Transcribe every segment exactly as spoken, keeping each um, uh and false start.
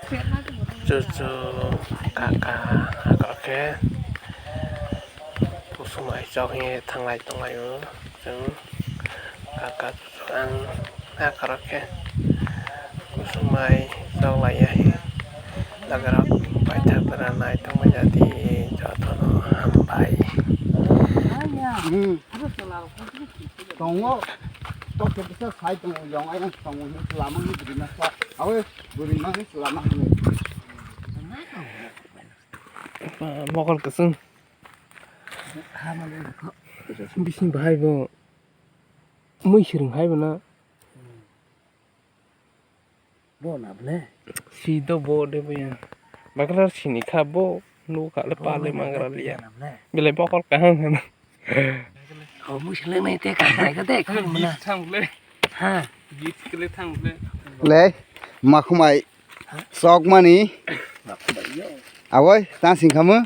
Chuchu kaka hakor khe kusumai chok hinwi thanglai tonglaio chwng kaka chuchu ang hakor khe kusumai chok laiya hi logerok paithak tora naithok manya di jotono hambai. Hmm. Tongo, tok khe kisa sai tongo, yong ayang tongo, hinwi lama hinwi bwrwi ma sa, awe bwrwi ma hinwi lama hinwi. Mokol kwchwng. Bising bahai bo mui swrwng hai bo na. Bo na ble? Si do bo de bo ya. Bakla sini kha bo, nu kha le pa le mangra liya. Belai bokol kaham hwn. Oh, mui swleng nai te ka, ka, ka, te, ka, mana? Thang le. Ha. Git kle thang le. Le, makhumai sok mani. Makhumai yo. Awoi, ta sing khamu.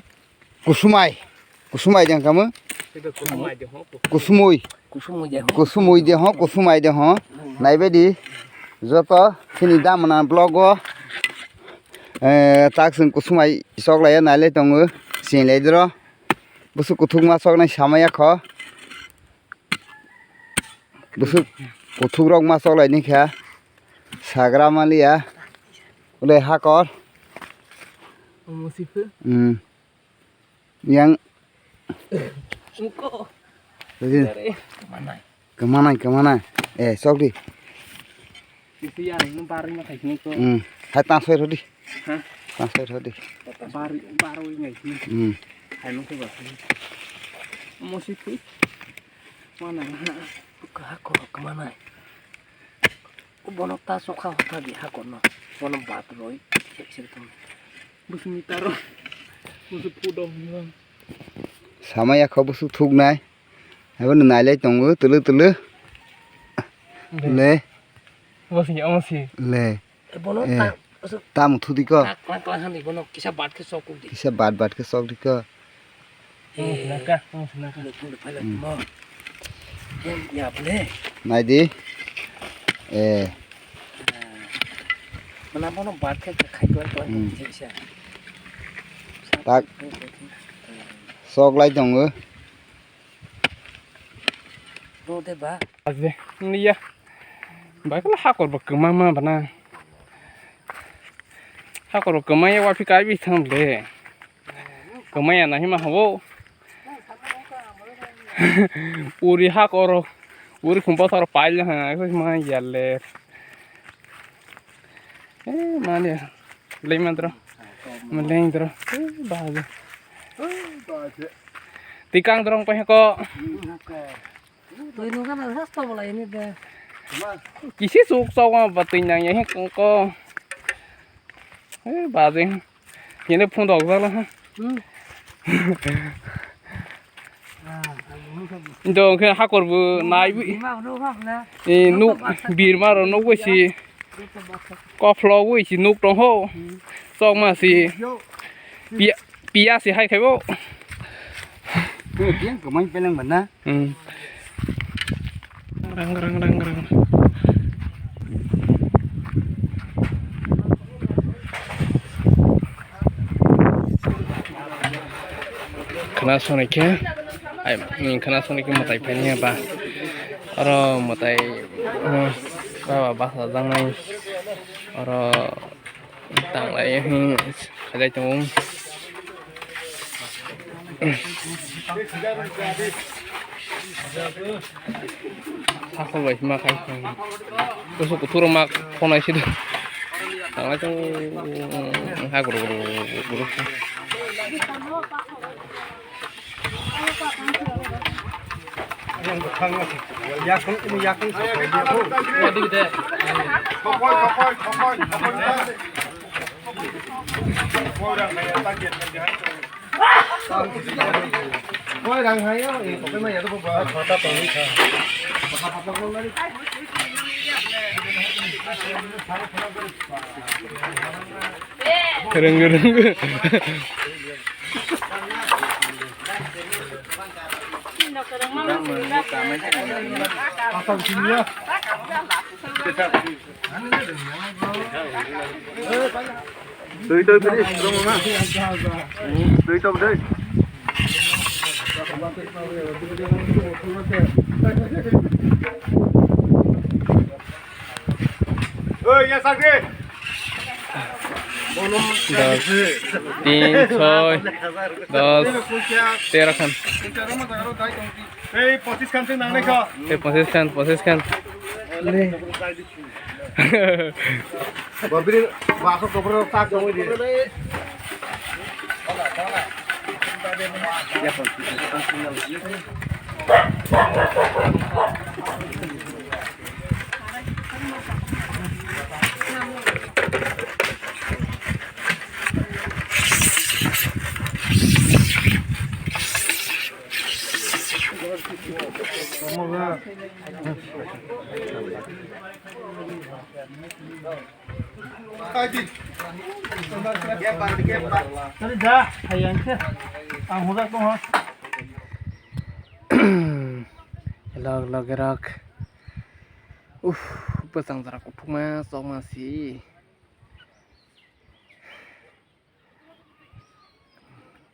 Kusumai. Kusumai jang kamo? Kusumai de ho, kusumai. Kusumui. Kusumui de ho. Kusumui de ho, kusumai de ho. Naibe di. Joto chini damana vlog o. Eh, tak sing kusumai sok laiya nailai tongo. Sing lai dro. Busuk kuthuk ma sok nai samaya kho. Busuk kuthuk rok ma sok lai ni kha. Sagra maliya. Ule hakor. Omo sifu. Hmm. Yang. Engko. Lagi. Dari. Kemanai. Kemanai, kemanai. Eh, sok di. Isi yang ini baru nggak kayak ini kok. Hmm. Hai, tangsoi rodi. Hah? Tangsoi rodi. Baru, baru ini kayak ini. Hmm. Hai, mungkin baru ini. Mau situ. Mana? Buka aku kemanai. Bono ta sokha hotha di hakorno. Bono bat roi. Sek sek tong. Busuk mitaro. Busuk pudong. Sama ya kho busuk thuknai. Abo no nailai tongo tulu tulu. Le. Bosi omo si. Le. Bono eh, ta. Tamo thudi ko. Klang klang hani bono kisa bat khe sok di. Kisa bat bat khe sok di ko. Tamo sinaka, tamo sinaka. Nai di. Eh. Mana bono bat khe khai klang klang kisa. Tak. Sok lai tongo. Rode ba. Aje, niya. Ba kala hakor ba kwma ma bana. Hakor ba kwma ya wapi kai bi thang le. Kwmaya na hima habo. Uri hakoro. Uri khumpa sar pail ha, ko ma yalle. Eh, mani. Lei mandro. Maleng dro. Eh, bahagia. Tikang drong pa ko. Twi nungkha na sas to bolai ni de. Kisi suk sok ma ba twi nang ya he ko. Eh, bahagia. Yene phone dok jala ha. Hmm. Do khe hakor bo nai bi. Bima no bak na. E nuk birma ro nuk si. Koplo bo si nuk tong ho. Sok ma si. Pia, pia si hai khai bo. Ko yang ko mai peleng bana. Hmm. Rang, rang, rang, rang. Khna songni khe, ai, khna songni khe mwtai phaini ba. Oro mwtai, hmm, baba basa jangnai. Oro Tanglai, hmm, khalai tongo. Sakol bai ma khai. Kusu kuthuro ma khonai sido. Tanglai tongo, ha guru guru guru. Reng, reng. Twi twi finish, rong ma. Twi twi twi. Oi, ya sakri. দশ, তিন, ছয়, দশ, তেরো খান। Ei, পঁচিশ খান sing nangnai kha. Ei, পঁচিশ খান, পঁচিশ খান. Bobini baso kopro tak dongwi di. Tadi dah, hayang sih. Ang hudak tuh, ha. Log, log, rok. Uff, bwsang jora kuthukma, chokma si.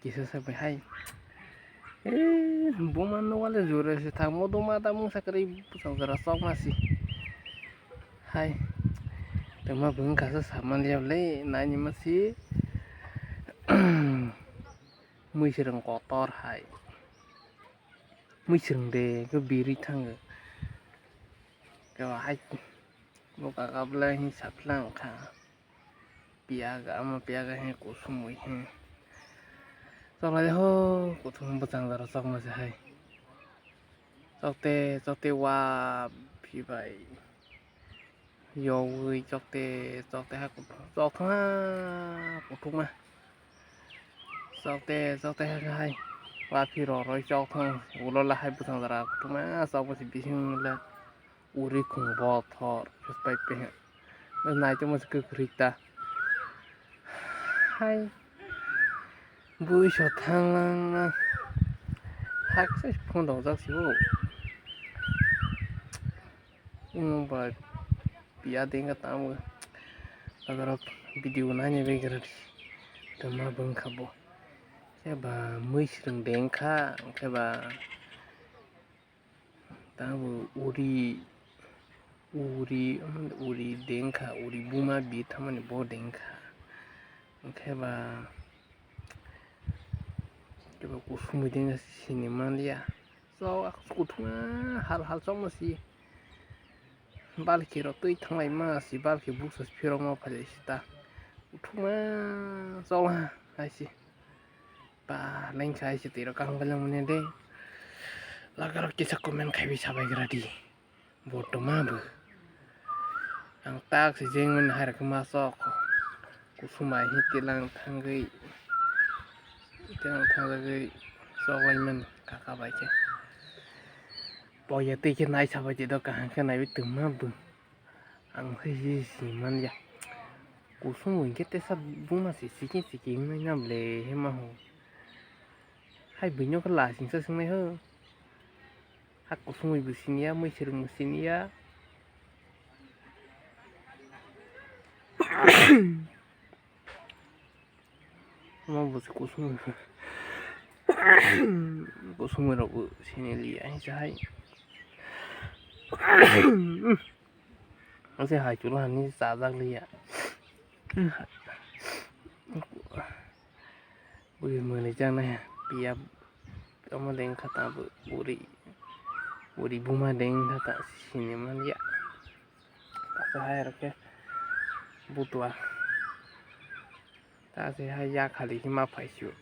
Kisa se bai hai. Eh, buma no wale jore se thang mo duma ta mung sakri bwsang jora chokma si. Hai. Tama bung kasa saman liya le, nai ni ma si. Mui sirang kotor hai. Mui sirang de, ke biri thang. Ke hai. Bo kaka bla hin saplang kha. Piyaga, ama piyaga he kusumui he. Chokla de ho, kuthum bwchang jora chokma se hai. Chokte, chokte wa phibai. Yogwi chokte, chokte ha kuthum, chokthang ha kuthukma. Chokte, chokte ha hai. Wa phiro roi chokthang, ulo la hai bwchang jora kuthukma, chokma se bising le. Uri khung bothor, phai pe. Nai tongma se kwkhwrwi ta. Hai. Bui so thanglang na. Haksa phone rok jak si bo. Ino ba piya denga tamo. Agarok video nani begera. Tama bung khabo. Khe ba mui srwng dengkha, khe ba Tamo uri, uri, uri dengkha, uri buma bi thamani bo dengkha. Hwnkhe ba, khe ba kusumui dengkha sini manliya. Chok kuthuma hal hal chokma si. Balkhe rok twi thanglai ma si, balkhe buksa phirokma phailai si ta. Kuthuma chokma hai si. Ba, lengkha hai se twi rok kaham khe lengmani de. Lagarok kisa comment khaiwi sabai gra di. Bo tongma bo. Ang tak se jengmani hai rok ma sok. Kusumai hi tilang thangwi. Tilang thangjagwi choklai man kaka bai khe. Boya twi khe nai sabai di do kaham khe naiwi tongma bo. Ang khe si si man ya. Kusumui hwnkhe tesa buma se sikhe sikhe wngnai na ble he ma ho. Hai buino khe lasingsa swngnai ho. Ha kusumui bo siniya, mui srwng bo siniya. Omo bo se kusumui, kusumui rok bo sini liya hwnsa hai. Ase hai chwla hani chajak liya. Bui mwnwi jaknai piya omo deng kha ta bui, buri, buri buma deng kha ta sini man ya. Ase hai rok khe butua. Ta se hai ya khali khe ma phai sio.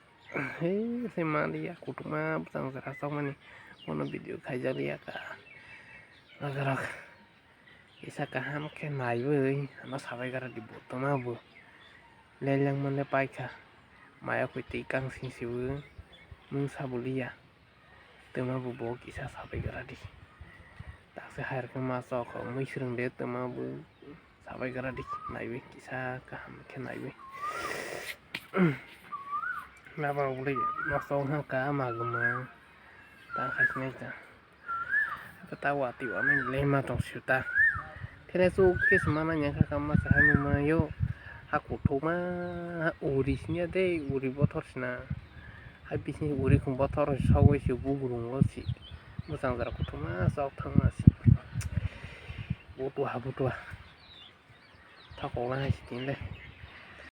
He se mani ya kuthuma bwsang jora chokmani. Bono video khaijak ya ka. Rok rok. Kisa kaham khe naiwi ano sabai gra di bo tongma bo. Leleng mole paikha. Maya khoi twi kang sing sibo. Mungsa bo liya. Twma bo bo kisa sabai gra di. Taksa hai rok ma sok mui srwng de twma bo sabai gra di naiwi kisa kaham khe naiwi. Naba ugli ma sok ha ka ma guma ta khai sinai ta. Ta watwi wani le ma tong sio ta. Phire su khe sima na nya kha ma sa hai ma yo. Ha kuthuma uri siniya de, uri bothor sina. Hai bising uri khum bothor sogwi se bugrungo se. Bwsang jora kuthuma chok thangma se. Butua butua. Thakok na hai se tinle.